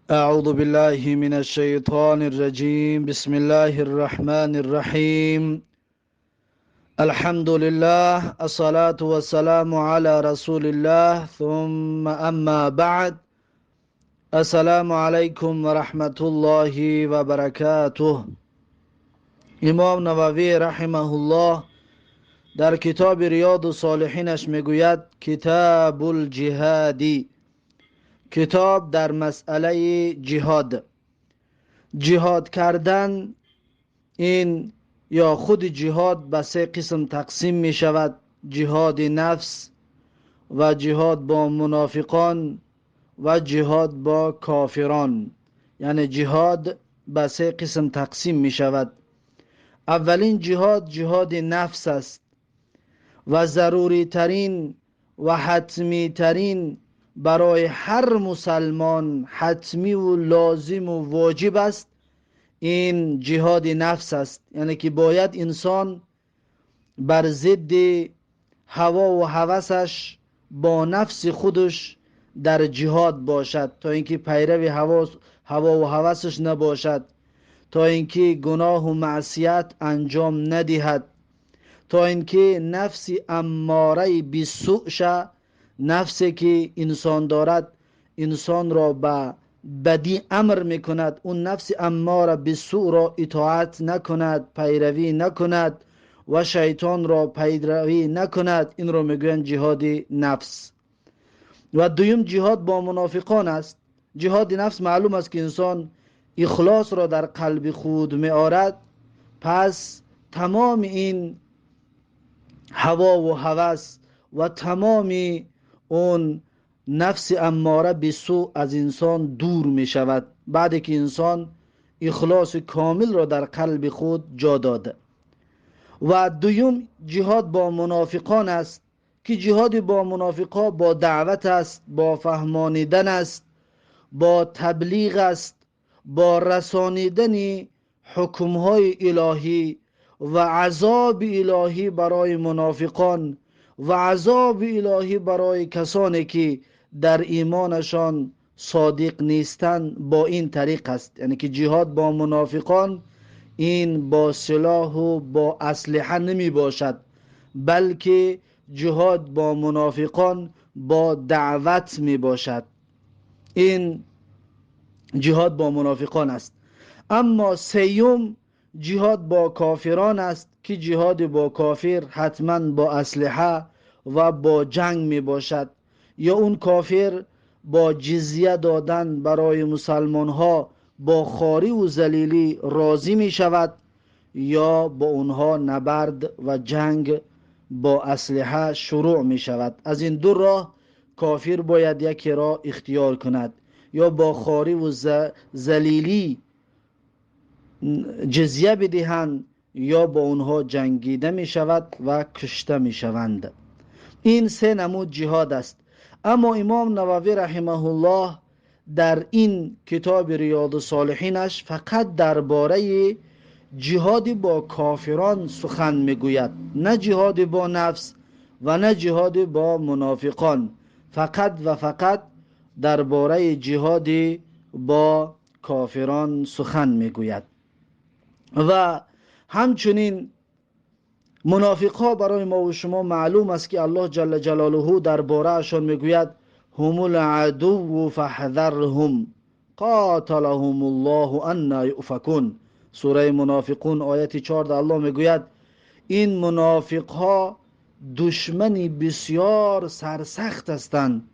أعوذ بالله من الشيطان الرجيم. بسم الله الرحمن الرحيم. الحمد لله، الصلاة والسلام على رسول الله، ثم أما بعد. السلام عليكم ورحمة الله وبركاته. امام نووی رحمه الله در کتاب ریاض الصالحینش میگوید: کتاب الجهادی، کتاب در مسئله جهاد. جهاد کردن این یا خود جهاد به سه قسم تقسیم می شود: جهاد نفس و جهاد با منافقان و جهاد با کافران. یعنی جهاد به سه قسم تقسیم می شود. اولین جهاد، جهاد نفس است و ضروری ترین و حتمی ترین، برای هر مسلمان حتمی و لازم و واجب است. این جهاد نفس است، یعنی که باید انسان بر ضد هوا و هوسش با نفس خودش در جهاد باشد، تا اینکه پیرو هوا و هوسش نباشد، تا اینکه گناه و معصیت انجام ندهد، تا اینکه نفس اماره بالسوء، نفسی که انسان دارد، انسان را به بدی امر میکند، اون نفس اماره بالسوء را اطاعت نکند، پیروی نکند و شیطان را پیروی نکند. این را میگویند جهاد نفس. و دویم جهاد با منافقان است. جهاد نفس معلوم است که انسان اخلاص را در قلب خود می آرد، پس تمام این هوا و هوس و تمام اون نفس اماره بالسوء از انسان دور می شود، بعد که انسان اخلاص کامل را در قلب خود جا داده. و دویم جهاد با منافقان است که جهاد با منافقا با دعوت است، با فهمانیدن است، با تبلیغ است، با رسانیدن حکمهای الهی و عذاب الهی برای منافقان و عذاب الهی برای کسانی که در ایمانشان صادق نیستند، با این طریق است. یعنی که جهاد با منافقان این با سلاح و با اسلحه نمی باشد، بلکه جهاد با منافقان با دعوت می باشد. این جهاد با منافقان است. اما سیوم جهاد با کافران است که جهاد با کافر حتما با اسلحه و با جنگ می باشد. یا اون کافر با جزیه دادن برای مسلمان ها با خواری و ذلیلی راضی می شود، یا با اونها نبرد و جنگ با اسلحه شروع می شود. از این دو راه کافر باید یکی را اختیار کند: یا با خواری و ذلیلی جزیه بدهند، یا با اونها جنگیده می شود و کشته می شوند. این سه نمود جهاد است. اما امام نووی رحمه الله در این کتاب ریاض الصالحینش فقط درباره جهاد با کافران سخن میگوید، نه جهاد با نفس و نه جهاد با منافقان. فقط و فقط درباره جهاد با کافران سخن میگوید. و همچنین منافق ها برای ما و شما معلوم است که الله جل جلاله درباره اشان میگوید: هم العدو فاحذرهم قاتلهم الله انی یؤفکون. سوره منافقون آیت 14 الله میگوید: این منافق ها دشمنی بسیار سرسخت هستند،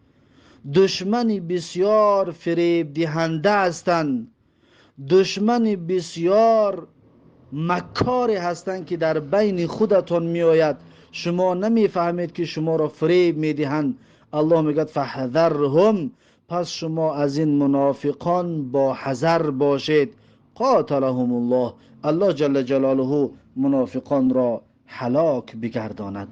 دشمنی بسیار فریب دهنده هستند، دشمن بسیار مکاری هستند که در بین خودتان می آید، شما نمیفهمید که شما را فریب میدهند. الله میگه: فاحذرهم، پس شما از این منافقان با حذر باشید. قاتلهم الله، الله جل جلاله منافقان را هلاک بگرداند.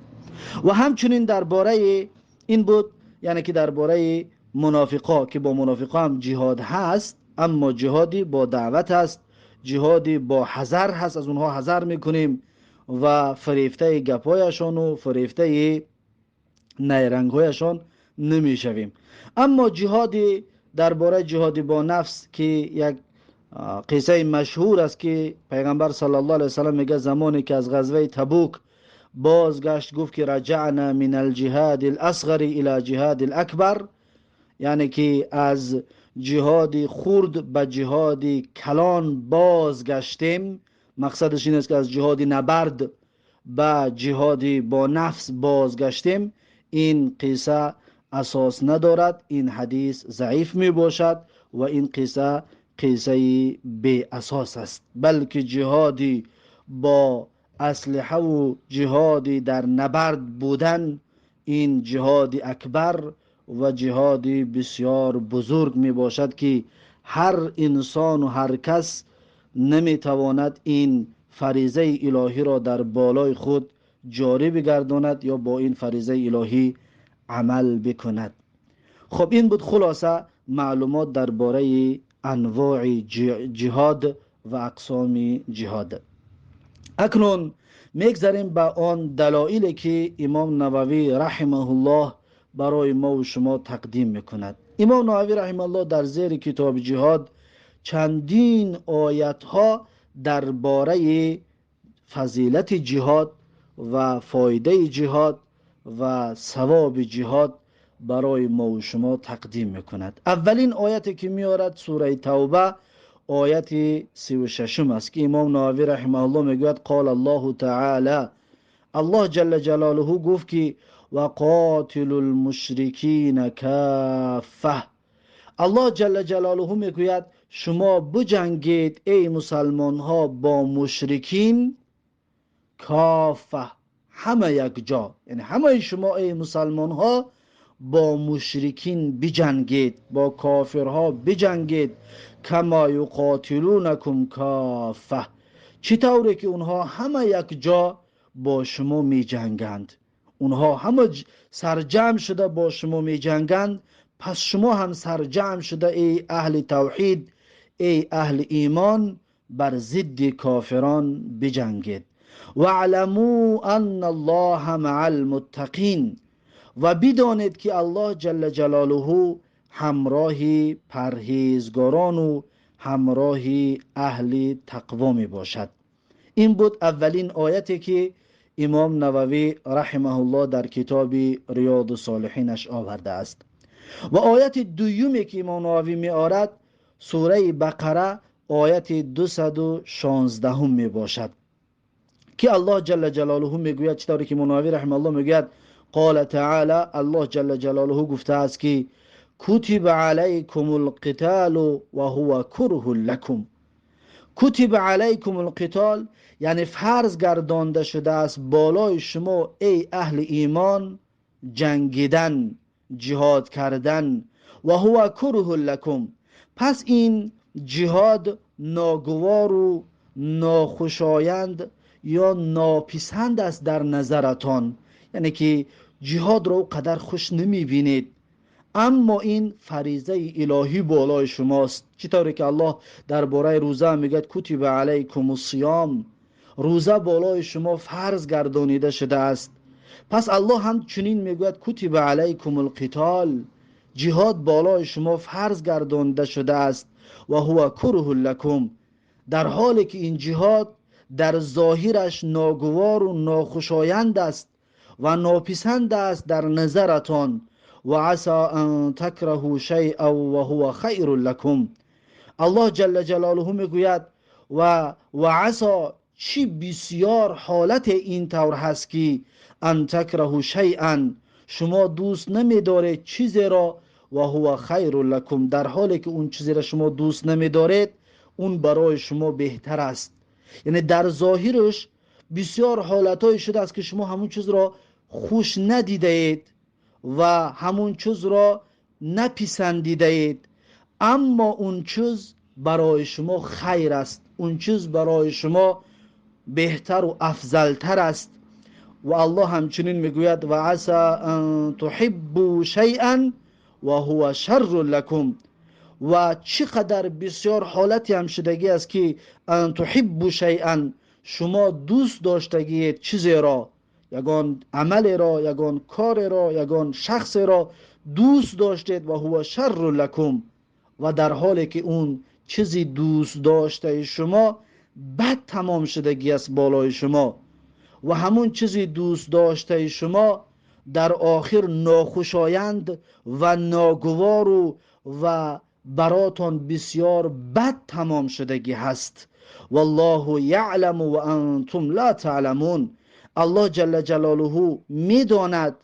و همچنین درباره این بود، یعنی که درباره منافقا که با منافقا هم جهاد هست، اما جهادی با دعوت است، جهادی با حذر هست، از اونها حذر میکنیم و فریفته گپایشان و فریفته نیرنگهایشان نمیشویم. اما جهاد дар бораи ҷиҳоди бо нафс, ки як қиссаи машҳур аст, ки пайғамбар саллаллоҳу алайҳи васаллам мегӯяд, замоне ки аз ғазваи Табук бозгашт, гуфт ки раҷаъна мин алҷиҳади аласғари ила ҷиҳади алакбар, яъне ки аз ҷиҳоди хурд ба ҷиҳоди калон бозгаштем. Мақсадаш ин аст, ки аз ҷиҳоди набард ба ҷиҳоди бо нафс бозгаштем. Ин қисса асос надорад, ин ҳадис заиф мебошад ва ин қисса қиссаи беасос аст, балки ҷиҳоди бо аслиҳаву ҷиҳоди дар набард будан ин ҷиҳоди акбар ва ҷиҳоди бисёр бузург мебошад, ки ҳар инсону ҳар кас наметавонад ин фаризаи илоҳиро дар болои худ ҷорӣ бигардонад ё бо ин фаризаи илоҳӣ амал бикунад. Хуб, ин буд хулоса маълумот дар бораи анвои ҷиҳод ва ақсоми ҷиҳод. Акнун мегзарем ба он далоиле, ки имом Нававӣ раҳимаҳуллоҳ барои мо шумо тақдим мекунад. Имом Нававӣ раҳимаҳуллоҳ дар зери китоби ҷиҳод чандин оятҳо дар бораи фазилати ҷиҳод ва фоидаи ҷиҳод ва савоби ҷиҳод барои мо шумо тақдим мекунад. Аввалин ояте ки меорад, сураи Тавба, ояти 36 аст, ки имом Нававӣ раҳимаҳуллоҳ мегӯяд: қол Аллоҳу таала, Аллоҳ ҷалла ҷалолуҳу гуфт ки вақотилу лмушрикина каффа. Аллоҳ ҷалла ҷалолуҳу мегӯяд: шумо биҷангед, эй мусалмонҳо, бо мушрикин каффа, ҳама якҷо, яъне ҳамаи шумо, эй мусалмонҳо, бо мушрикин биҷангед, бо кофирҳо биҷангед. Кама юқотилунакум каффа, чӣ тавре ки онҳо ҳама якҷо бо шумо меҷанганд, онҳо ҳама сарҷамъ шуда бо шумо меҷанганд, пас шумо ҳам сарҷамъ шуда, эй аҳли тавҳид, эй аҳли имон, бар зидди кофирон биҷангед. Ваъламу анна Аллоҳа маъал муттақин, ва бидонед, ки Аллоҳ ҷалла ҷалолуҳу ҳамроҳи парҳезгорону ҳамроҳи аҳли тақво мебошад. Ин буд аввалин ояте, ки имом Нававӣ раҳимаҳуллоҳ дар китоби Риёду Солиҳинаш овардааст. Ва ояти дуюме, ки имом Нававӣ меорад, сураи Бақара, ояти 216 мебошад, ки Аллоҳ ҷалла ҷалолуҳу мегӯяд, чӣ тавре ки имом Нававӣ раҳимаҳуллоҳ мегӯяд: қола таала, Аллоҳ ҷалла ҷалолуҳу гуфтааст, ки кутиба алайкум лқиталу ва ҳува курҳун лакум. Кутиба алайкум лқитол, яъне фарз гардонда шудааст болои шумо, эй аҳли имон, ҷангидан, ҷиҳод кардан. Ва ҳува курҳун лакум, пас ин ҷиҳод ногувору нохушоянд ё нописанд аст дар назаратон, яъне ки ҷиҳодро ӯ қадар хуш намебинед, аммо ин фаризаи илоҳӣ болои шумост. Чӣ тавре ки Аллоҳ дар бораи рӯза мегӯяд: кутиба алайкум ссиём, рӯза болои шумо фарз гардонида шудааст. Пас Аллоҳ ҳам чунин мегӯяд: кутиба алайкум лқитол, ҷиҳод болои шумо фарз гардонида шудааст. Ва ҳува курҳун лакум, дар ҳоле ки ин ҷиҳод дар зоҳираш ногувору нохушоянд аст ва нописанд аст дар назаратон. Ва аса ан такраҳу шайъан ва ҳува хайрун лакум. Аллоҳ ҷалла ҷалолуҳу мегӯяд: ва аса, чӣ бисёр ҳолате ин тавр ҳаст, ки ан такраҳу шайъан, шумо дӯст намедоред чизеро, ва ҳува хайрун лакум, дар ҳоле ки он чизеро шумо дӯст намедоред, он барои шумо беҳтар аст. Яъне дар зоҳираш бисёр ҳолатҳое шудааст, ки шумо ҳамон чизро хуш надидаед ва ҳамон чизро написандидаед, аммо он чиз барои шумо хайр аст, он чиз барои шумо беҳтару афзалтар аст. Ва Аллоҳ ҳамчунин мегӯяд: ва аса ан туҳиббу шайъан ва ҳува шаррун лакум. Ва чӣ қадар бисёр ҳолате ҳам шудагӣ аст, ки ан туҳиббу шайъан, шумо дӯст доштагиед чизеро, ягон амалеро, ягон кореро, ягон шахсеро дӯст доштед, ва ҳува шаррун лакум. ва дар ҳоле ки он чизи дӯст доштаи шумо бад тамом шудагӣ аст болои шумо ва ҳамон чизи дӯст доштаи шумо дар охир нохушоянд ва ногувору ва баротон бисёр бад тамом шудагӣ ҳаст. Валлоҳу яъламу ва антум ла таъламун. Аллоҳ ҷалла ҷалолуҳу медонад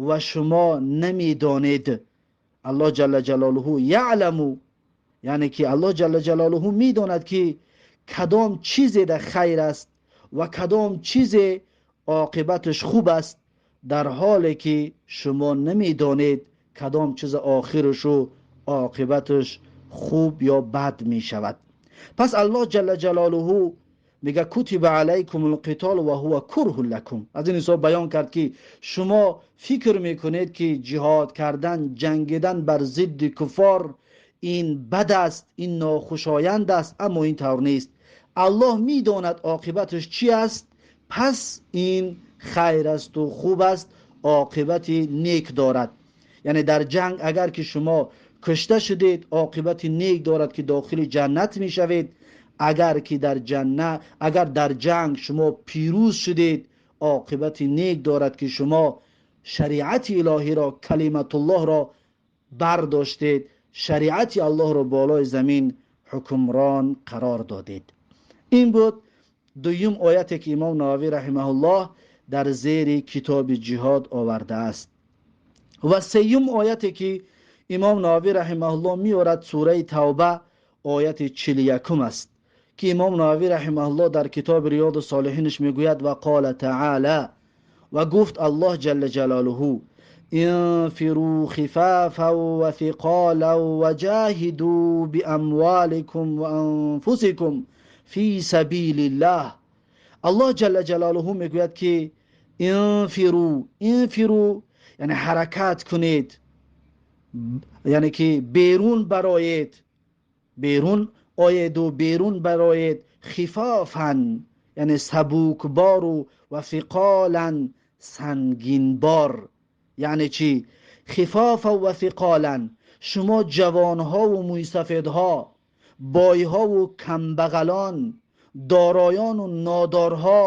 ва шумо намедонед. Аллоҳ ҷалла ҷалолуҳу яъламу, яъне ки Аллоҳ ҷалла ҷалолуҳу медонад ки кадом чизе дар хайр аст ва кадом чизе оқибаташ хуб аст, дар ҳоле ки шумо намедонед кадом чиз охирашу оқибаташ хуб ё бад мешавад. Пас Аллоҳ ҷалла ҷалолуҳу мега кутиба алайкум алқитол ва ҳува курҳун лакум. Аз ин ҳисоб баён кард ки шумо фикр мекунед ки ҷиҳод кардан, ҷангидан бар зидди куффор ин бад аст, ин нохушоянд аст, аммо ин тавр нест. Аллоҳ медонад оқибаташ чи аст, пас ин хайр асту хуб аст, оқибати нек дорад. Яъне дар ҷанг агар ки шумо кушта шудед, оқибати нек дорад ки дохили ҷаннат мешавед. Агар ки дар ҷаннат, агар дар ҷанг шумо пирӯз шудед, оқибати нек дорад ки шумо шариати илоҳиро, калиматуллоҳро бардоштед, шариати Аллоҳро болои замин ҳукмрон қарор додед. Ин буд дуюм ояте ки имом Нававӣ раҳимаҳуллоҳ дар зери китоби ҷиҳод овардааст. Ва сеюм ояте ки имом Нававӣ раҳимаҳуллоҳ меорад, сураи Тавба ояти 41 аст ки имом Нававӣ раҳимаҳуллоҳ дар китоби Риёду Солиҳинаш мегӯяд: ва қола таъала, ва гуфт Аллоҳ ҷалла ҷалолуҳу: инфиру хифафан ва фиқолан ва ҷоҳиду биамволикум ва анфусикум фи сабилиллаҳ. Аллоҳ ҷалла ҷалолуҳу мегӯяд ки инфиру, инфиру яъне ҳаракат кунед, яъне ки берун бароед, берун оеду берун бароед, хифофан яъне сабукбору ва фиқолан сангинбор. Яъне чӣ? Хифофан ва фиқолан, шумо ҷавонҳову мӯйсафедҳо, бойҳову камбағалон, дороёну нодорҳо,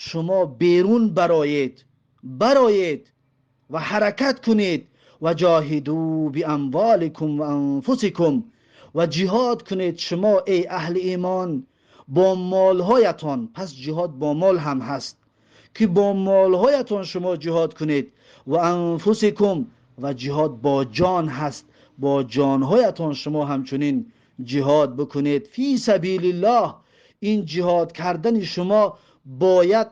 шумо берун бароед, бароед ва ҳаракат кунед. Ва ҷоҳиду биамволикум ва анфусикум, ва ҷиҳод кунед шумо эй аҳли имон бо молҳоятон. Пас ҷиҳод бо мол ҳам ҳаст ки бо молҳоятон шумо ҷиҳод кунед. Ва анфусикум, ва ҷиҳод бо ҷон ҳаст, бо ҷонҳоятон шумо ҳамчунин ҷиҳод бикунед. Фи сабилиллоҳ, ин ҷиҳод кардани шумо бояд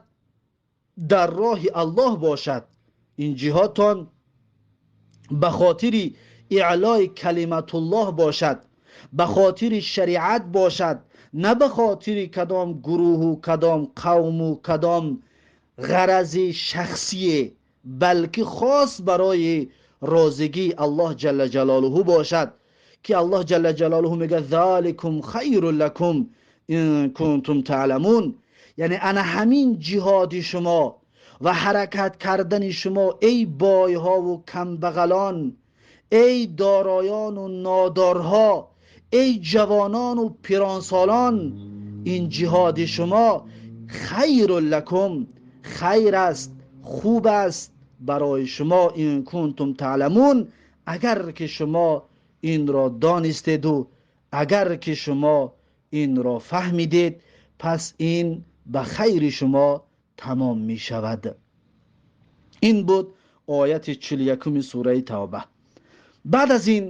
дар роҳи Аллоҳ бошад. Ин ҷиҳодтон ба хотири иълои калиматуллоҳ бошад, ба хотири шариат бошад, на ба хотири кадом гурӯҳу кадом қавму кадом ғарази шахсие, балки хос барои розигии Аллоҳ ҷалла ҷалолуҳу бошад ки Аллоҳ ҷалла ҷалолуҳу мегӯяд: заликум хайрун лакум ин кунтум таъламун. Яъне ана ҳамин ҷиҳоди шумо ва ҳаракат кардани шумо эй бойҳову камбағалон, эй дороёну нодорҳо, эй ҷавонону пиронсолон, ин ҷиҳоди шумо хайрун лакум, хайр аст, хуб аст барои шумо, ин кунтум таъламун, агар ки шумо инро донистеду агар ки шумо инро фаҳмидед, пас ин ба хайри шумо тамом мешавад. Ин буд ояти 41-уми сураи Тавба. Баъд аз ин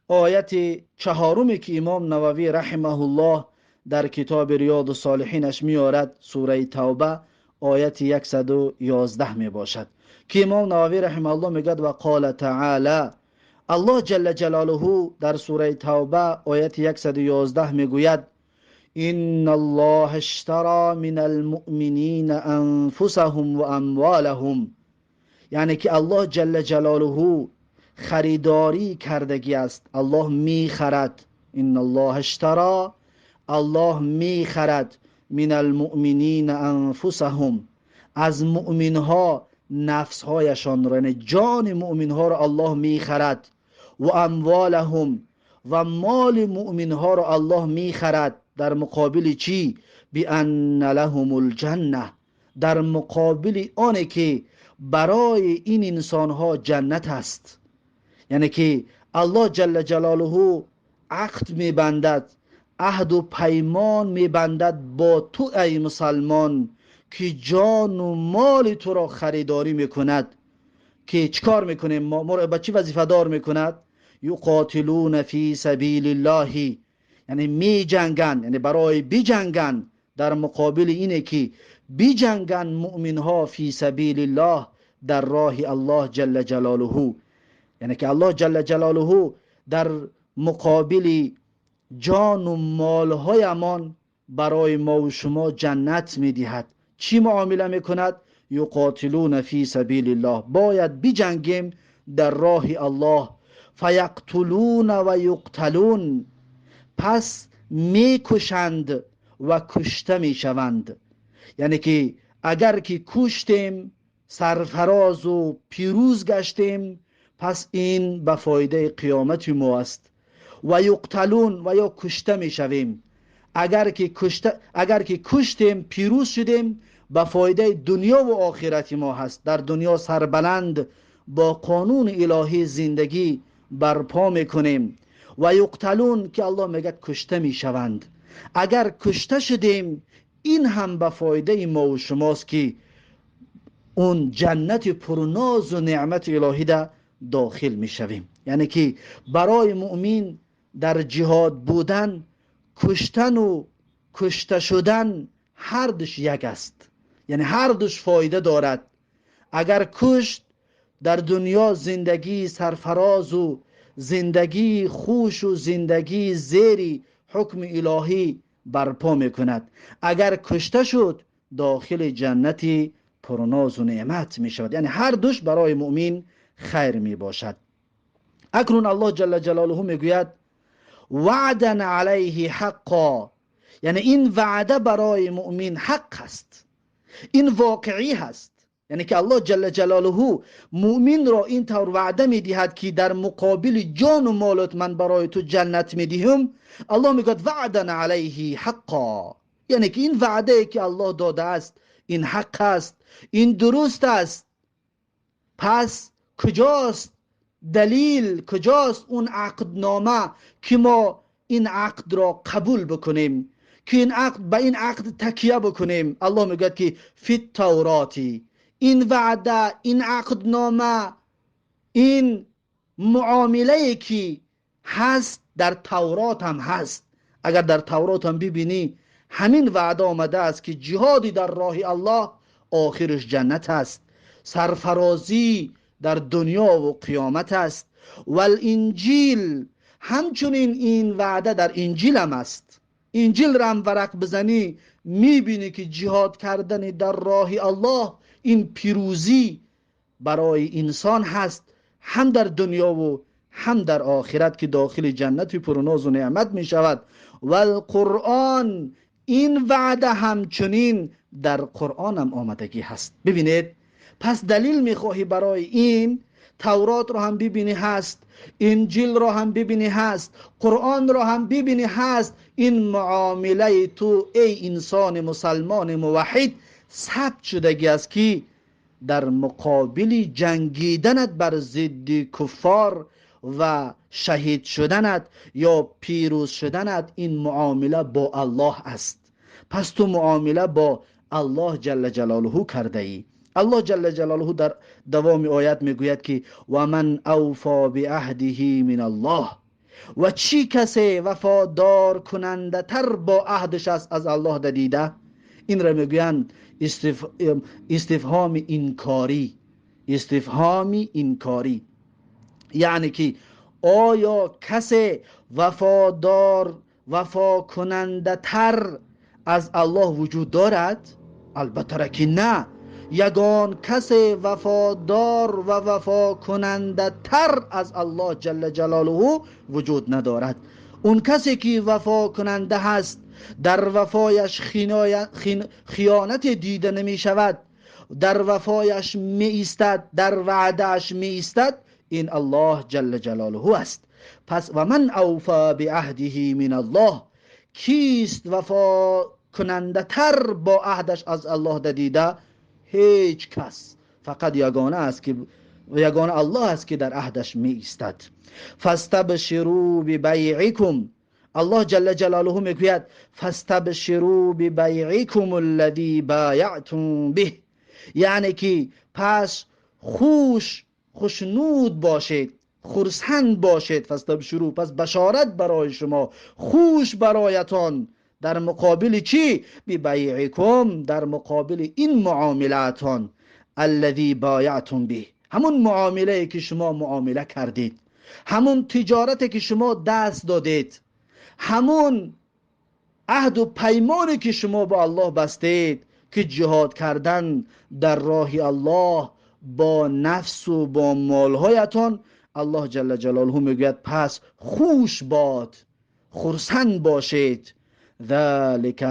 ояти чаҳоруме ки имом Нававӣ раҳимаҳуллоҳ дар китоби Риёду Солиҳинаш меорад, сураи Тавба ояти 111 мебошад ки имом Нававӣ раҳимаҳуллоҳ мегӯяд: ва қола таъала, Аллоҳ ҷалла ҷалолуҳу дар сураи Тавба ояти 111 мегӯяд: инна Аллоҳа иштара минал муъминина анфусаҳум ва амволаҳум. Яъне ки Аллоҳ ҷалла ҷалолуҳу харидорӣ кардагӣ аст. Аллоҳ мехарад. Инна Аллоҳа иштара, Аллоҳ мехарад, минал муъминина анфусаҳум, аз муъминҳо нафсҳояшонро, яъне ҷони муъминҳоро Аллоҳ мехарад, ва амволаҳум, و مال مؤمن ها را الله میخرد. در مقابل چی؟ بان لهم الجنه، در مقابل آنه که برای این انسان ها جنت است. یعنی که الله جل جلاله عقد میبندد، عهد و پیمان میبندد با تو ای مسلمان که جان و مال تو را خریداری میکند. که چیکار میکنیم؟ ما را به چی وظیفه دار میکند؟ یقاتلون فی سبیل الله، یعنی میجنگن، یعنی برای بجنگن، در مقابل اینه که بجنگن مؤمن ها فی سبیل الله، در راه الله جل جلاله. یعنی که الله جل جلاله در مقابل جان و مالهایمان برای ما و شما جنت میدهد. چی معامله میکند؟ یقاتلون فی سبیل الله، باید بجنگیم در راه الله. فیقتلون و یقتلون، پس میکشند و کشته میشوند. یعنی که اگر که کشتیم، سرفراز و پیروز گشتیم، پس این به فایده قیامت ما است. و یقتلون، و یا کشته میشویم. اگر که کشتیم، پیروز شدیم، به فایده دنیا و آخرت ما هست. در دنیا سربلند با قانون الهی زندگی برپا میکنیم. و یقتلون که الله میگه کشته میشوند. اگر کشته شدیم، این هم به فایده ما و شماست که اون جنت پرناز و نعمت الهی ده داخل میشویم. یعنی که برای مؤمن در جهاد بودن، کشتن و کشته شدن هر دوش یک است، یعنی هر دوش فایده دارد. اگر کشت، در دنیا زندگی سرفراز و زندگی خوش و زندگی زیری حکم الهی برپا میکند. اگر کشته شد، داخل جنتی پرناز و نعمت میشود. یعنی هر دوش برای مؤمن خیر می باشد. اکنون الله جل جلاله میگوید وعدا علیه حقا، یعنی این وعده برای مؤمن حق است، این واقعی هست. یعنی که الله جل جلاله مؤمن را این طور وعده میدهد که در مقابل جان و مالت من برای تو جنت میدهم. الله میگوید وعدا علیه حقا، یعنی که این وعده که الله داده است این حق است، این درست است. پس کجاست دلیل، کجاست اون عقدنامه که ما این عقد را قبول بکنیم، که این عقد به این عقد تکیه بکنیم؟ الله میگوید که فی التورات، این وعده، این عقدنامه، این معامله که هست در تورات هم هست. اگر در تورات هم ببینی، همین وعده آمده است که جهادی در راه الله آخرش جنت است، سرفرازی در دنیا و قیامت است. والانجیل، همچنین این وعده در انجیل هم است. انجیل را هم ورق بزنی، میبینی که جهاد کردن در راه الله این پیروزی برای انسان هست، هم در دنیا و هم در آخرت که داخل جنت پرناز و نعمت می شود. والقرآن، این وعده همچنین در قرآن هم آمدگی هست. ببینید، پس دلیل میخواهی برای این، تورات را هم ببینی هست، انجیل را هم ببینی هست، قرآن را هم ببینی هست. این معامله تو ای انسان مسلمان موحد ثبت شدگی است که در مقابل جنگیدنت بر ضد کفار و شهید شدنت یا پیروز شدنت، این معامله با الله است. پس تو معامله با الله جل جلاله کرده ای. الله جل جلاله در دوام آیت میگوید که و من اوفا بعهده من الله، و چی کسی وفادار کننده تر با عهدش است از الله دیده؟ این را میگویند استفهام انکاری. استفهام انکاری یعنی که آیا کسی وفادار، وفا کننده تر از الله وجود دارد؟ البته که نه. یگان کسی وفادار و وفا کننده تر از الله جل جلاله وجود ندارد. اون کسی که وفا کننده هست، در وفایش خیانت دیده نمی شود، در وفایش می ایستد، در وعدهش می ایستد، این الله جل جلاله است. Пас و من اوفی بعهده من الله، کیست وفا کننده تر با عهدش از الله دیده؟ هیچ کس. فقط یگانه است که یگانه الله است که در عهدش می ایستد. فاستبشروا ببیعکم، الله جل جلاله میگوید فاستبشروا ببیعکم الذی بایعتم به، یعنی که پس خوش خوشنود باشید، خرسند باشید. فاستبشروا، پس بشارت برای شما، خوش برایتان. در مقابل چی؟ ببیعکم، در مقابل این معاملاتان، الذی بایعتم به، همون معامله که شما معامله کردید، همون تجارتی که شما دست دادید، همون عهد و پیمانی که شما با الله بستید که جهاد کردن در راه الله با نفس و با مالهایتان. الله جل جلاله میگوید پس خوش باد، خرسند باشید. ذلك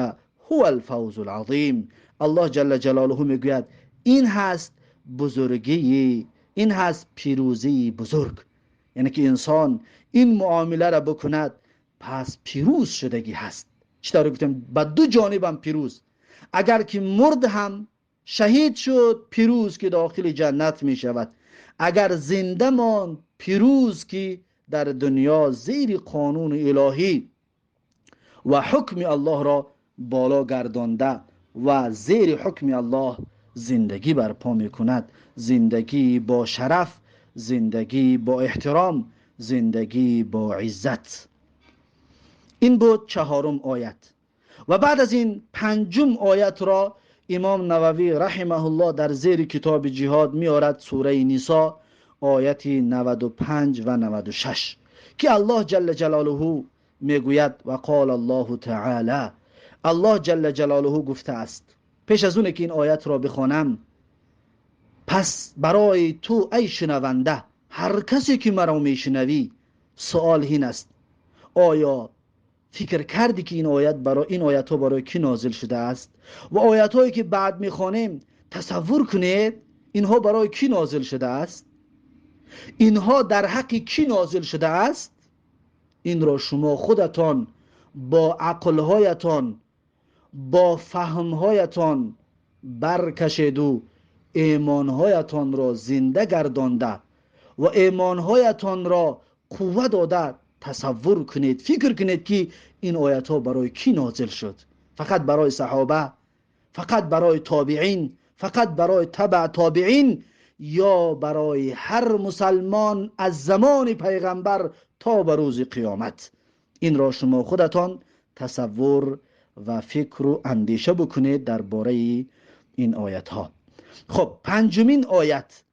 هو الفوز العظیم. الله جل جلاله میگوید این هست بزرگی، این هست پیروزی بزرگ. یعنی که انسان این معامله را بکند پس پیروز شدگی هست. چطور گفتم؟ به دو جانب هم پیروز. اگر که مرد هم شهید شد پیروز که داخل جنت می شود، اگر زنده ماند پیروز که در دنیا زیر قانون الهی و حکم الله را بالا گردانده و زیر حکم الله زندگی برپا می کند. زندگی با شرف، زندگی با احترام، زندگی با عزت. این بود چهارم آیت. و بعد از این پنجم آیت را امام نووی رحمه الله در زیر کتاب جهاد می آورد، سوره نساء آیت 95 و 96 که الله جل جلاله میگوید و قال الله تعالی، الله جل جلاله گفته است. پیش از اون که این آیت را بخوانم، پس برای تو ای شنونده، هر کسی که مرا میشنوی، سوال این است: آیا فکر کردی که این آیت برای این آیت ها برای کی نازل شده است؟ و آیت هایی که بعد میخوانیم تصور کنید اینها برای کی نازل شده است؟ اینها در حق کی نازل شده است؟ این را شما خودتان با عقلهایتان، با فهمهایتان برکشید و ایمانهایتان را زنده گردانده و ایمانهایتان را قوه داده تصور کنید، فکر کنید که این آیت ها برای کی نازل شد. فقط برای صحابه، فقط برای تابعین، فقط برای تبع تابعین، یا برای هر مسلمان از زمان پیغمبر تا به روز قیامت؟ این را شما خودتان تصور و فکر و اندیشه بکنید درباره این آیت ها. خب، پنجمین آیت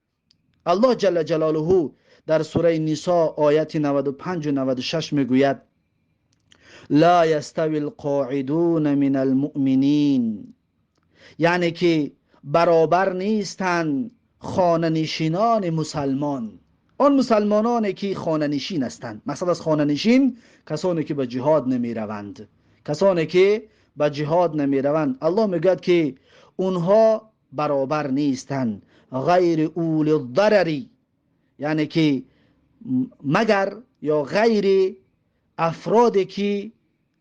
الله جل جلاله در سوره نساء آیت 95 و 96 میگوید لا یستوی القاعدون من المؤمنین، یعنی که برابر نیستند خانه نشینان مسلمان، آن مسلمانانی که خانه نشین هستند. مقصد از خانه نشین کسانی که به جهاد نمی روند، کسانی که به جهاد نمی روند. الله میگوید که اونها برابر نیستند، غیر اول الضرر، یعنی که مگر یا غیر افرادی که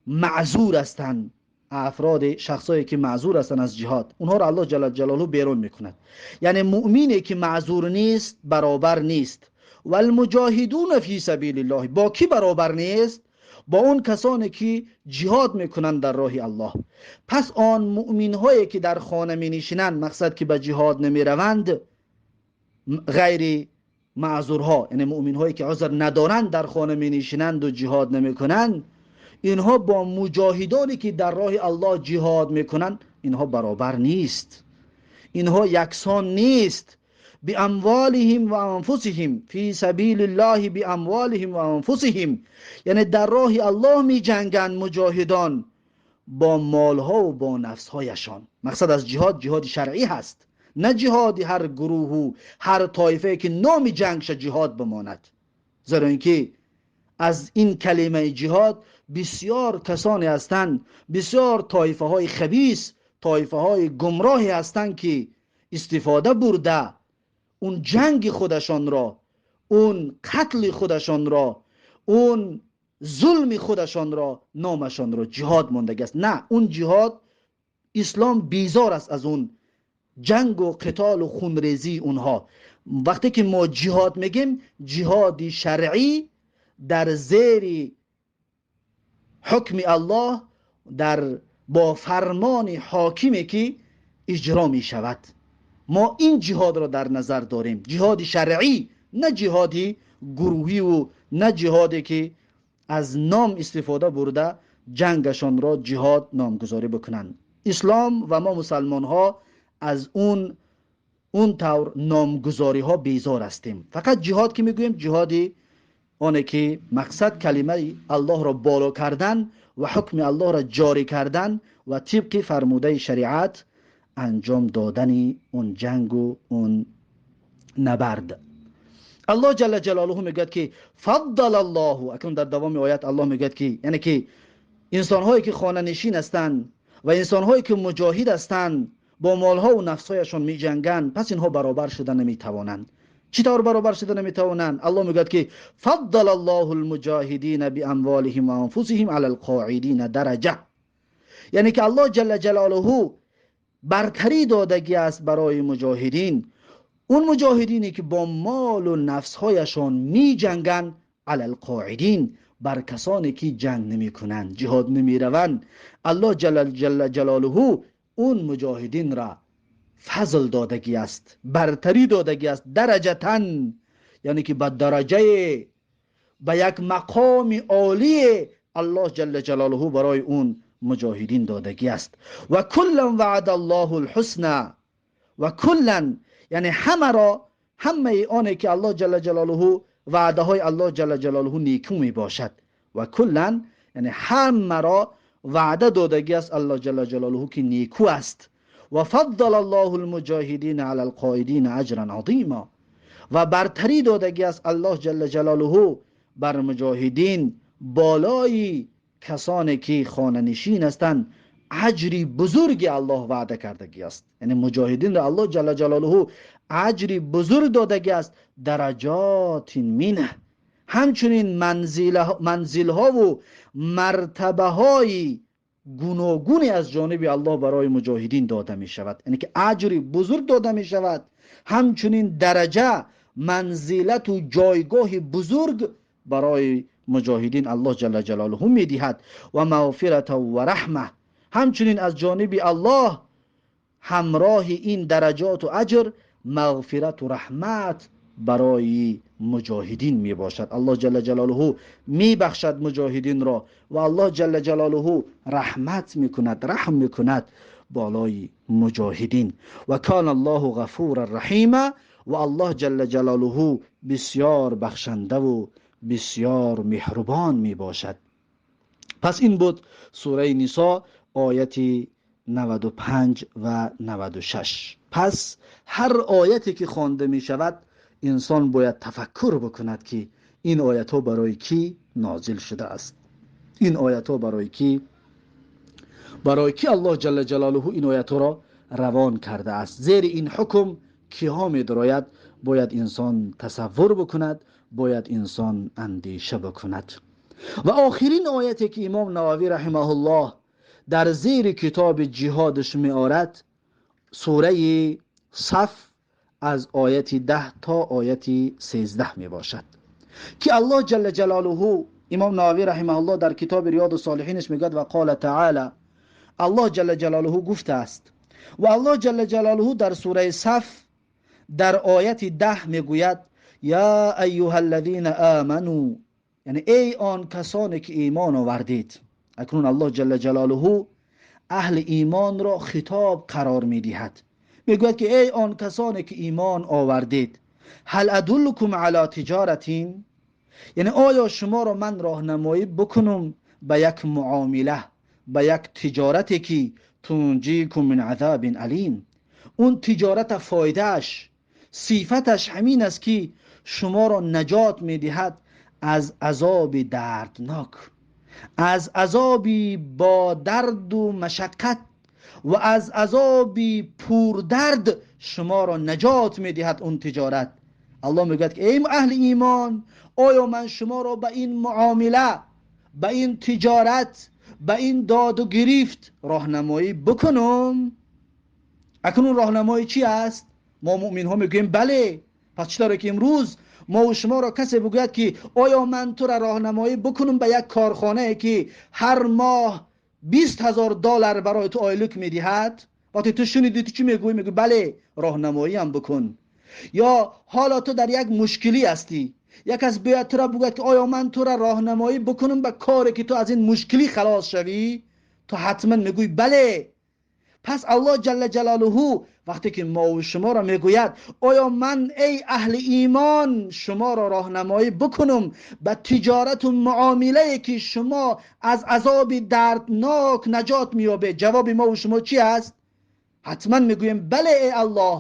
معذور هستند، افراد شخصایی که معذور هستند از جهاد، اونها را الله جل جلاله بیرون میکند. یعنی مؤمنی که معذور نیست برابر نیست. والمجاهدون فی سبیل الله، با کی برابر نیست؟ با اون کسانی که جهاد میکنند در راه الله. پس آن مؤمن هایی که در خانه می نشینند، مقصد که به جهاد نمی روند، غیر معذورها، یعنی مؤمن هایی که عذر ندارند در خانه می نشینند و جهاد نمی کنند، اینها با مجاهدانی که در راه الله جهاد میکنند اینها برابر نیست، اینها یکسان نیست. باموالهم و انفسهم فی سبیل الله، باموالهم و انفسهم، یعنی در راه الله می جنگند مجاهدان با مالها و با نفسهایشان. مقصد از جهاد، جهاد شرعی هست، نه جهاد هر گروه و هر طایفه که نام جنگش جهاد بماند. زیرا اینکه از این کلمه جهاد بسیار کسانی هستند، بسیار طایفه های خبیث، طایفه های گمراهی هستند که استفاده برده اون جنگ خودشان را، اون قتل خودشان را، Он зулми худашонро номашонро ҷиҳод мондагӣ аст. На, он ҷиҳод, ислом безор аст аз он ҷангу қитолу хунрезии онҳо. Вақте ки мо ҷиҳод мегем, ҷиҳоди шаръӣ дар зери ҳукми Аллоҳ, дар бо фармони ҳокиме ки иҷро мешавад, мо ин ҷиҳодро дар назар дорем. Ҷиҳоди шаръӣ, на ҷиҳоди гурӯҳиву на ҷиҳоде ки аз ном истифода бурда ҷангашонро ҷиҳод номгузорӣ бикунанд. Ислом ва мо мусалмонҳо аз он тавр номгузориҳо безор ҳастем. Фақат ҷиҳод ки мегӯем, ҷиҳоди оне ки мақсад калимаи Аллоҳро боло кардан ва ҳукми Аллоҳро ҷорӣ кардан ва тибқи фармудаи шариат анҷом додани он ҷангу он набард. Аллоҳ ҷалла ҷалолуҳу мегӯяд ки фаддала Аллоҳу. Акнун дар давоми оят Аллоҳ мегӯяд ки, яъне ки инсонҳое ки хонанишин ҳастанд ва инсонҳое ки муҷоҳид ҳастанд, бо молҳову нафсҳояшон меҷанганд, пас инҳо баробар шуда наметавонанд. Чӣ тавр баробар шуда наметавонанд? Аллоҳ мегӯяд ки фаддала Аллоҳу лмуҷоҳидина биамволиҳим ва анфусиҳим ала лқоидина дараҷа, яъне ки Аллоҳ ҷалла ҷалолуҳу бартарӣ додагӣ аст барои муҷоҳидин, он муҷоҳидине ки бо молу нафсҳояшон меҷанганд, ала лқоидин, бар касоне ки ҷанг намекунанд, ҷиҳод намераванд. Аллоҳ ҷалла ҷалолуҳу он муҷоҳидинра фазл додагӣ аст, бартарӣ додагӣ аст, дараҷатан, яъне ки ба дараҷае, ба як мақоми олие Аллоҳ ҷалла ҷалолуҳу барои он муҷоҳидин додагӣ аст. Ва куллан ваъада Аллоҳу лҳусна, ва куллан яъне ҳамаро, ҳамаи оне ки Аллоҳ ҷалла ҷалолуҳу ваъдаҳои Аллоҳ ҷалла ҷалолуҳу некӯ мебошад. Ва куллан яъне ҳамаро ваъда додагӣ аст Аллоҳ ҷалла ҷалолуҳу ки некӯ аст. Ва фаддала Аллоҳу лмуҷоҳидина ала лқоидина аҷран азима, ва бартарӣ додагӣ аст Аллоҳ ҷалла ҷалолуҳу бар муҷоҳидин болои касоне ки хонанишин ҳастанд аҷри бузурги Аллоҳ ваъда кардагӣ аст. Яъне муҷоҳидинро Аллоҳ ҷалла ҷалолуҳу аҷри бузург додагӣ аст, дараҷотин минҳ, ҳамчунин манзилҳову мартабаҳои гуногуне аз ҷониби Аллоҳ барои муҷоҳидин дода мешавад. Яъне ки аҷри бузург дода мешавад, ҳамчунин дараҷа, манзилату ҷойгоҳи бузург барои муҷоҳидин Аллоҳ ҷалла ҷалолуҳу медиҳад. Ва мағфирата ва раҳма, ҳамчунин аз ҷониби Аллоҳ ҳамроҳи ин дараҷоту аҷр мағфирату раҳмат барои муҷоҳидин мебошад. Аллоҳ ҷалла ҷалолуҳу мебахшад муҷоҳидинро ва Аллоҳ ҷалла ҷалолуҳу раҳмат мекунад, раҳм мекунад болои муҷоҳидин. Ва кана Аллоҳу ғафура раҳима, ва Аллоҳ ҷалла ҷалолуҳу бисёр бахшандаву бисёр меҳрубон мебошад. Пас ин буд сураи Нисо, ояти 95 ва 96. Пас ҳар ояте ки хонда мешавад, инсон бояд тафаккур бикунад ки ин оятҳо барои кӣ нозил шудааст, ин оятҳо барои кӣ Аллоҳ ҷалла ҷалолуҳу ин оятҳоро равон кардааст, зери ин ҳукм киҳо медарояд. Бояд инсон тасаввур бикунад, бояд инсон андеша бикунад. Ва охирин ояте ки имом Нававӣ раҳимаҳуллоҳ дар зери китоби ҷиҳодаш меорад, сураи Саф аз ояти 10 то ояти 13 мебошад, ки Аллоҳ ҷалла ҷалолуҳу, имом Нававӣ раҳимаҳуллоҳ дар китоби Риёду Солиҳинаш мегӯяд: ва қола таъала, Аллоҳ ҷалла ҷалолуҳу гуфтааст. Ва Аллоҳ ҷалла ҷалолуҳу дар сураи Саф дар ояти 10 мегӯяд: я айюҳа аллазина аману, яъне эй он касоне ки имон овардед. Акнун Аллоҳ ҷалла ҷалолуҳу аҳли имонро хитоб қарор медиҳад, мегӯяд ки эй он касоне ки имон овардед, ҳал адуллукум ала тиҷоратин, яъне оё шуморо ман роҳнамоӣ бикунам ба як муомила, ба як тиҷорате ки тунҷикум мин азабин алим, он тиҷората фоидааш, сифаташ ҳамин аст ки шуморо наҷот медиҳад аз азоби дарднок, аз азоби бо дарду машаққат ва аз азоби пурдард шуморо наҷот медиҳад он тиҷорат. Аллоҳ мегӯяд ки эй аҳли имон, оё ман шуморо ба ин муомила, ба ин тиҷорат, ба ин доду гирифт роҳнамоӣ бикунам? Акнун роҳнамоӣ чӣ аст? Мо муъминҳо мегӯем бале. Пас чӣ тавре ки имрӯз мо ва шуморо касе бигӯяд ки оё ман туро роҳнамоӣ бикунам ба як корхонае ки ҳар моҳ $20,000 барои ту ойлик медиҳад, вақте ту шунидӣ ту чӣ мегӯӣ? Мегӯӣ бале, роҳнамоиам бикун. Ё ҳоло ту дар як мушкилӣ ҳастӣ, як кас биёяд туро бигӯяд ки оё ман туро роҳнамоӣ бикунам ба коре ки ту аз ин мушкилӣ халос шавӣ, ту ҳатман мегӯӣ бале. Пас Аллоҳ ҷалла ҷалолуҳу вақте ки мо ва шуморо мегӯяд оё ман эй аҳли имон шуморо роҳнамоӣ бикунам ба тиҷорату муомилае ки шумо аз азоби дарднок наҷот меёбед, ҷавоби мо ва шумо чӣ аст? Ҳатман мегӯем бале эй Аллоҳ,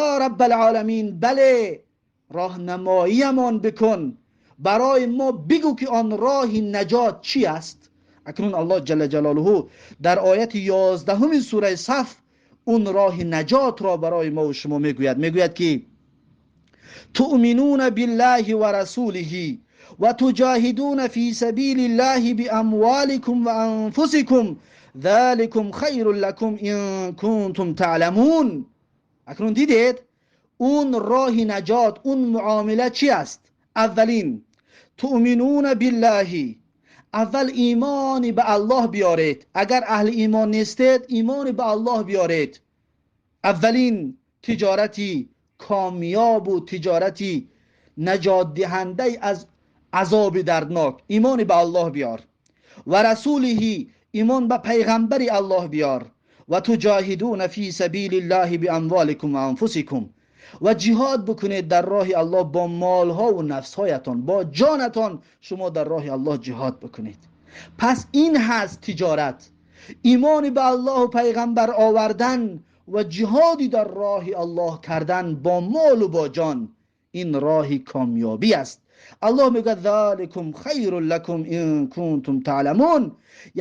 ё Раббалъоламин, бале, роҳнамоиямон бикун, барои мо бигӯ ки он роҳи наҷот чӣ аст. Акнун Аллоҳ ҷалла ҷалолуҳу дар ояти 11 сураи Саф он роҳи наҷотро барои мо ва шумо мегӯяд. Мегӯяд ки туъминуна биллаҳи ва расулиҳи ва туҷоҳидуна фи сабилиллаҳи биамволикум ва анфусикум заликум хайрун лакум ин кунтум таъламун. Акнун дидед он роҳи наҷот, он муомила чӣ аст? Аввалин туъминуна биллаҳи, аввал имони ба Аллоҳ биёред. Агар аҳли имон нестед, имони ба Аллоҳ биёред. Аввалин тиҷорати комёбу тиҷорати наҷотдиҳандаи аз азоби дарднок, имони ба Аллоҳ биёр. Ва расулиҳи, имон ба пайғамбари Аллоҳ биёр. Ва туҷоҳидуна фи сабилиллаҳи биамволикум ва анфусикум, ва ҷиҳод бикунед дар роҳи Аллоҳ бо молҳо ва нафсҳоятон, бо ҷонатон шумо дар роҳи Аллоҳ ҷиҳод бикунед. Пас ин ҳаст тиҷорат, имони ба Аллоҳу пайғамбар овардан ва ҷиҳоди дар роҳи Аллоҳ кардан бо молу бо ҷон, ин роҳи комёбӣ аст. Аллоҳ мегӯяд заликум хайрун лакум ин кунтум таъламун,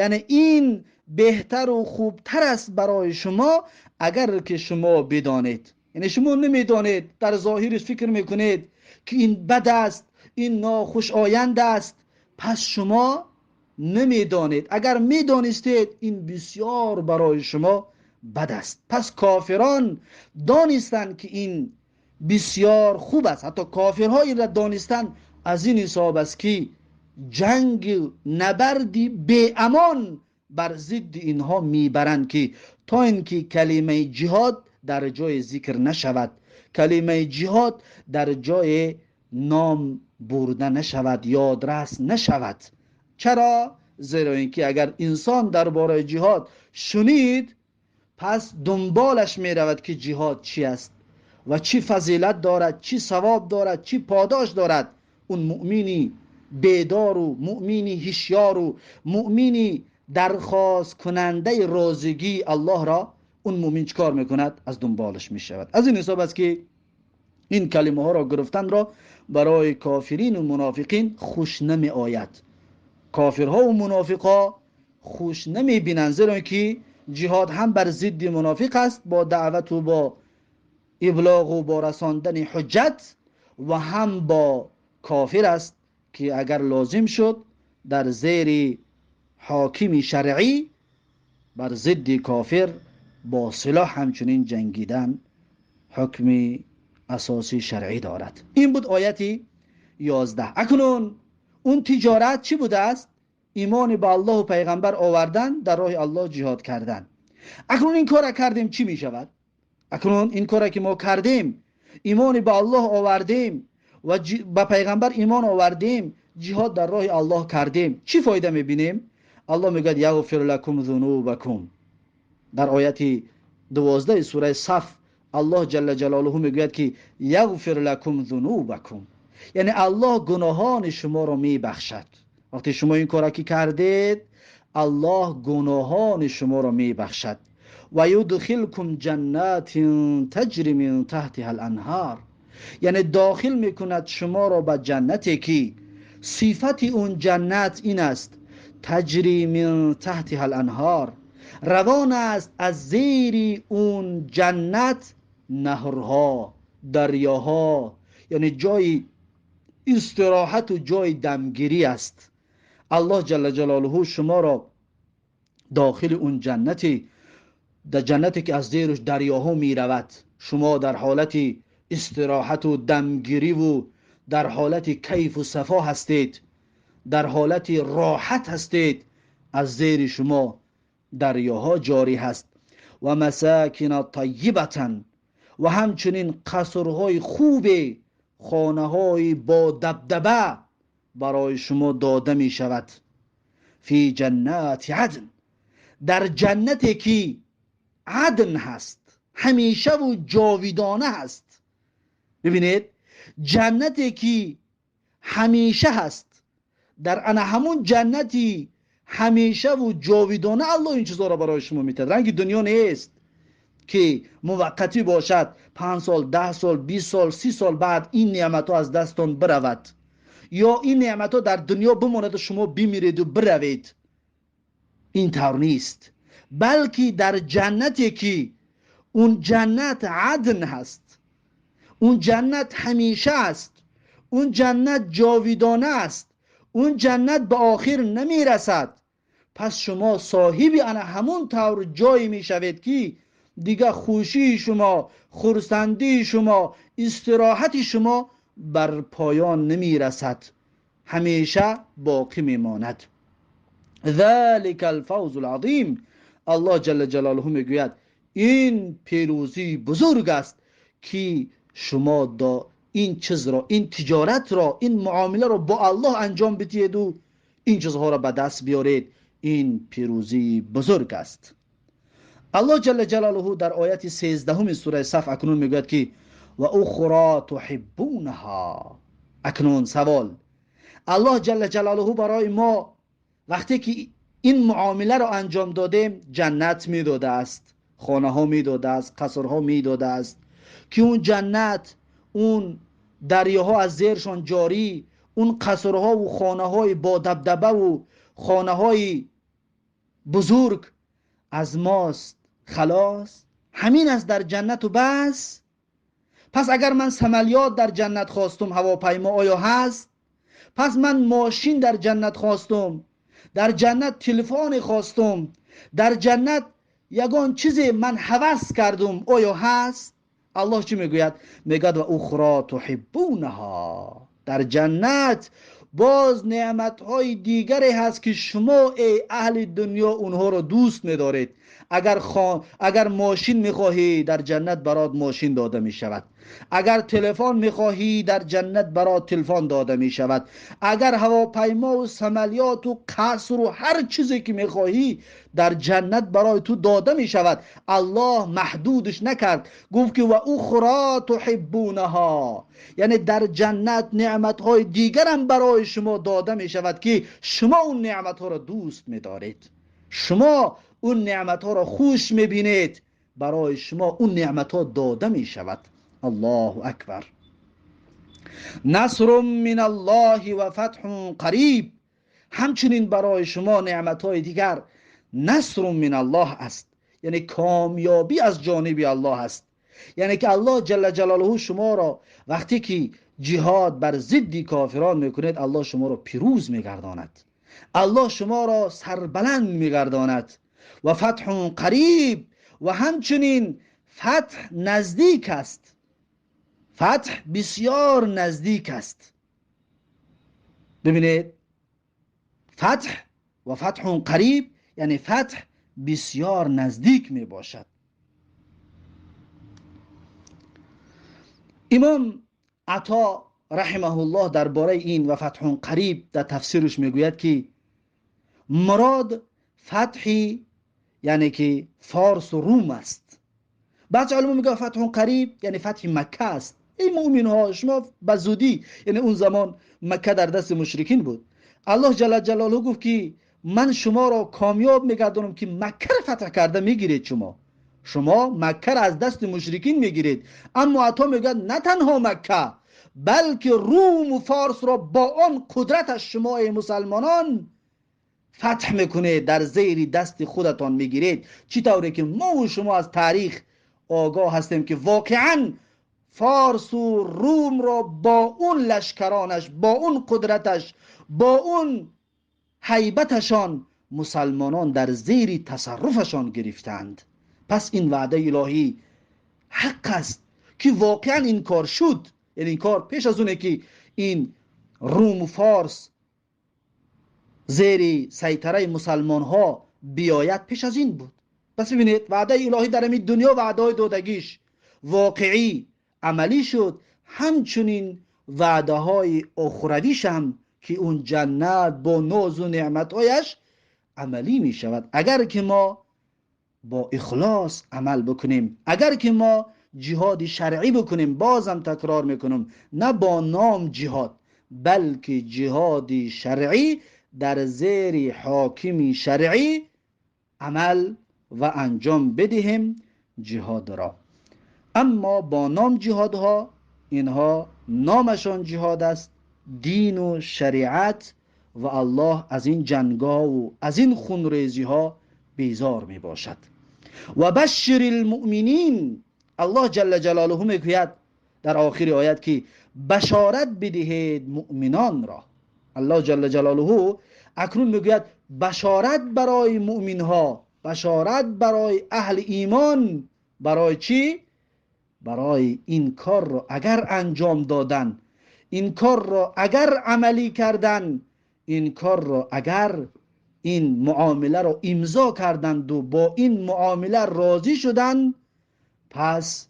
яъне ин беҳтару хубтар аст барои шумо агар ки шумо бидонед. Яъне шумо намедонед, дар зоҳирش фикр мекунед ки ин бад аст, ин нохушоянд аст, пас шумо намедонед. Агар медонистед ин бисёр барои шумо бад аст. Пас кофирон донистанд ки ин бисёр хуб аст, ҳатто кофирҳо инро донистанд аз ин ҳисоб аст ки ҷанги набарди беамон бар зидди инҳо мебаранд ки то инки калимаи ҷиҳод дар ҷои зикр нашавад, калимаи ҷиҳод дар ҷои ном бурда нашавад, ёдрас нашавад. Чаро? Зеро инки агар инсон дар бораи ҷиҳод шунид, пас дунболаш меравад ки ҷиҳод чӣ аст ва чӣ фазилат дорад, чӣ савоб дорад, чӣ подош дорад. Он муъмини бедору муъмини ҳушёру муъмини дархосткунандаи розигии Аллоҳро он муъмин чӣ кор мекунад? Аз дунболаш мешавад. Аз ин ҳисоб аст ки ин калимаҳоро гирифтанро барои кофирину мунофиқин хуш намеояд. Кофирҳову мунофиқҳо хуш намебинанд, зеро ки ҷиҳод ҳам бар зидди мунофиқ аст бо даъвату бо иблоғу бо расондани ҳуҷҷат, ва ҳам бо кофир аст ки агар лозим шуд дар зери ҳокими шаръӣ бар зидди кофир бо силоҳ ҳамчунин ҷангидан ҳукми асосии шаръӣ дорад. Ин буд ояти 11. Акнун он тиҷорат чӣ будааст? Имони ба Аллоҳу пайғамбар овардан, дар роҳи Аллоҳ ҷиҳод кардан. Акнун ин корро кардем, чӣ мешавад? Акнун ин корро ки мо кардем, имони ба Аллоҳ овардем ва ба пайғамбар имон овардем, ҷиҳод дар роҳи Аллоҳ кардем, чӣ фоида мебинем? Аллоҳ мегӯяд яғфир лакум зунубакум. Дар ояти 12 сураи Саф Аллоҳ ҷалла ҷалолуҳу мегӯяд ки яғфир лакум зунубакум, яъне Аллоҳ гуноҳони шуморо мебахшад. Вақте шумо ин корро ки кардед, Аллоҳ гуноҳони шуморо мебахшад. Ва юдхилкум ҷаннатин таҷри мин таҳтиҳа ал-анҳар, яъне дохил мекунад шуморо ба ҷаннате ки сифати он ҷаннат ин аст: таҷри мин таҳтиҳа ал-анҳар, равон аст аз зери он ҷаннат наҳрҳо, дарёҳо, یعنی جای استراحت و جای دمگیری است. الله جل جلاله شما را داخل اون جنتی، در جنتی که از زیرش دریاها می رود، شما در حالت استراحت و دمگیری و در حالت کیف و صفا هستید، در حالت راحت هستید، از زیر شما دریاها جاری هست. و مساکن طیبة، و همچنین قصرهای خوب، خانه‌های با دبدبه برای شما داده می شود. فی جنات عدن، در جنتی که عدن هست، همیشه و جاویدانه هست. ببینید، جنتی که همیشه هست، در انا همون جنتی همیشه و جاویدانه الله این چیزا را برای شما میده. رنگ دنیا نیست که موقتی باشد، 5 سال، 10 سال، 20 سال، 30 سال بعد این نعمت ها از دستتان برود، یا این نعمت ها در دنیا بماند و شما بمیرید و بروید. این طور نیست، بلکه در جنتی که اون جنت عدن هست، اون جنت همیشه است، اون جنت جاویدانه است، اون جنت به آخر نمیرسد. پس شما صاحب انا همون طور جایی میشوید که دیگه خوشی شما، خرسندی شما، استراحت شما بر پایان نمیرسد، همیشه باقی میماند. ذلك الفوز العظیم. الله جل جلاله میگوید این پیروزی بزرگ است که شما دا این چیز را، این تجارت را، این معامله را با الله انجام بدید و این چیزها را به دست بیارید. این پیروزی بزرگ است. الله جل جلاله در آیت 13 سوره صف اکنون میگوید که و اخرى تحبونها. اکنون سوال، الله جل جلاله برای ما وقتی که این معامله را انجام دادیم جنت میداده است، خانه ها میداده است، قصرها میداده است که اون جنت، اون دریاها از زیرشان جاری، اون قصرها و خانه های با دبدبه و خانه های بزرگ از ماست. خلاص همین است در جنت و بس. پس اگر من سملیات در جنت خواستم، هواپیما آیا هست؟ پس من ماشین در جنت خواستم، در جنت تلفن خواستم، در جنت یگان چیزی من هوس کردم، آیا هست؟ الله چی میگوید؟ میگوید و اخرى تحبونها. در جنت باز نعمتهای دیگری هست که شما ای اهل دنیا اونها را دوست می‌دارید. اگر ماشین می‌خواهی در جنت برات ماشین داده می‌شود، اگر تلفن می‌خواهی در جنت برات تلفن داده می‌شود، اگر هواپیما و سملیات و قصر و هر چیزی که می‌خواهی در جنت برای تو داده می‌شود. الله محدودش نکرد، گفت که و اخرى تحبونها، یعنی در جنت نعمت‌های دیگر هم برای شما داده می‌شود که شما اون نعمت‌ها را دوست می‌دارید، شما اون نعمت‌ها را خوش می‌بینید، برای شما اون نعمت‌ها داده می‌شود. الله اکبر. نصر من الله و فتح قریب. همچنین برای شما نعمت‌های دیگر نصر من الله است، یعنی کامیابی از جانب الله است. یعنی که الله جل جلاله شما را وقتی که جهاد بر ضد کافران میکنید، الله شما را پیروز میگرداند، الله شما را سربلند میگرداند. و فتح قریب، و همچنین فتح نزدیک است، فتح بسیار نزدیک است. ببینید، فتح و فتح قریب یعنی فتح بسیار نزدیک می باشد. امام عطا رحمه الله درباره این و فتح قریب در تفسیرش میگوید که مراد فتحی یعنی که فارس و روم است. بعضی علما میگن فتح قریب یعنی فتح مکه است. ای مؤمن ها، شما به زودی، یعنی اون زمان مکه در دست مشرکین بود، الله جل جلاله گفت که من شما را کامیاب میگردانم که مکه را فتح کرده میگیرید، شما مکه را از دست مشرکین میگیرید. اما عطا میگه نه تنها مکه، بلکه روم و فارس را با آن قدرت شما ای مسلمانان فتح میکنه، در زیر دست خودتان میگیرید. چی طوری که ما و شما از تاریخ آگاه هستیم که واقعا فارس و روم را با اون لشکرانش، با اون قدرتش، با اون هیبتشان مسلمانان در زیر تصرفشان گرفتند. پس این وعده الهی حق است که واقعا این کار شد. یعنی این کار پیش از اونه که این روم و فارس زیر سیطره مسلمان ها بیاید، پیش از این بود. پس ببینید وعده الهی در این دنیا، وعده های دادگیش واقعی عملی شد. همچنین وعده های اخرویش هم که اون جنت با ناز و نعمتهایش عملی می شود، اگر که ما با اخلاص عمل بکنیم، اگر که ما جهاد شرعی بکنیم. بازم تکرار میکنم، نه با نام جهاد، بلکه جهاد شرعی در زیر حاکم شرعی عمل و انجام بدهیم جهاد را. اما با نام جهادها، اینها نامشان جهاد است، دین و شریعت و الله از این جنگا و از این خونریزی ها بیزار می باشد. و بشر المؤمنین، الله جل جلاله میگوید در آخر آیت که بشارت بدهید مؤمنان را. الله جل جلاله اکنون میگوید بشارت برای مؤمن ها، بشارت برای اهل ایمان. برای چی؟ برای این کار را اگر انجام دادن، این کار را اگر عملی کردن، این کار را اگر این معامله را امضا کردند و با این معامله راضی شدن، پس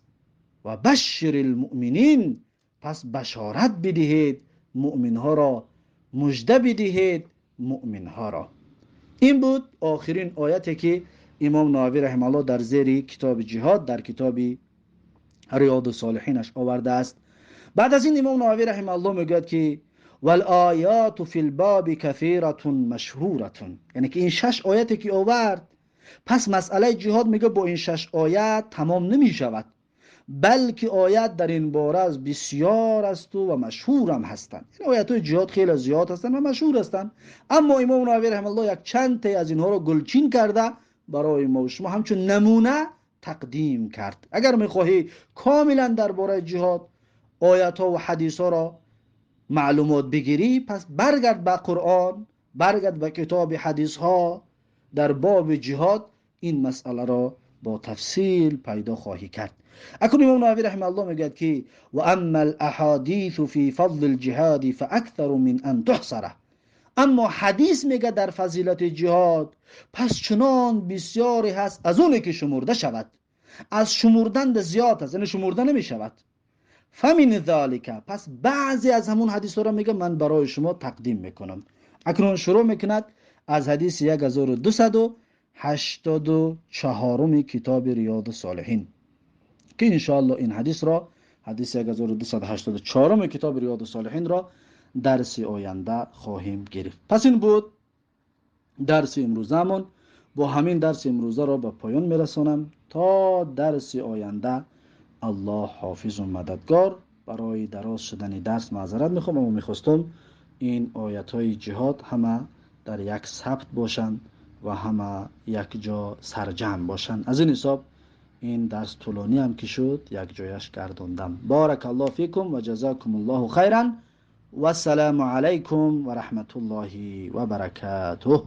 و بشر المؤمنین، پس بشارت بدهید مؤمنها را، مژده بدهید مؤمنها را. این بود آخرین آیتی که امام نووی رحمه الله در زیر کتاب جهاد در کتاب ریاض الصالحینش آورده است. بعد از این امام نووی رحمه الله میگوید که والآیات فی الباب کثیرة مشهورة، یعنی که این 6 آیتی که آورد، پس مسئله جهاد میگه با این 6 آیت تمام نمی شود، بلکه آیت در این باره از بسیار است و مشهور هم هستند. این آیت های جهاد خیلی زیاد هستند و مشهور هستند، اما امام نووی رحمه الله یک چند تا از اینها رو گلچین کرده برای ما و شما همچون نمونه تقدیم کرد. اگر میخواهی کاملا درباره جهاد آیت ها و حدیث ها را معلومات بگیری، پس برگرد به قرآن، برگرد به کتاب حدیث ها، در باب جهاد این مسئله را با تفصیل پیدا خواهی کرد. اکنون امام نووی رحمه الله میگوید که و اما الاحادیث فی فضل الجهاد فاکثر من ان تحصره. اما حدیث میگه در فضیلت جهاد پس چنان بسیاری هست از اونی که شمرده شود، از شمردن زیاد است، یعنی شمرده نمی شود. فمن ذالک، پس بعضی از همون حدیث را میگه من برای شما تقدیم میکنم. اکنون شروع میکند از حدیث 1284 کتاب ریاض الصالحین که انشاءالله این حدیث را، حدیث 1284 کتاب ریاض الصالحین را درس آینده خواهیم گرفت. پس این بود درس امروزمون. با همین درس امروزه را به پایان میرسانم. تا درس آینده الله حافظ و مددگار. برای دراز شدن درس معذرت میخوام، اما میخواستم این آیت های جهاد همه در یک ثبت باشند و همه یک جا سرجم باشند. از این حساب این درس طولانی هم که شد یک جایش گردوندم. بارک الله فیکم و جزاکم الله خیرا و السلام علیکم و رحمت الله و برکاته.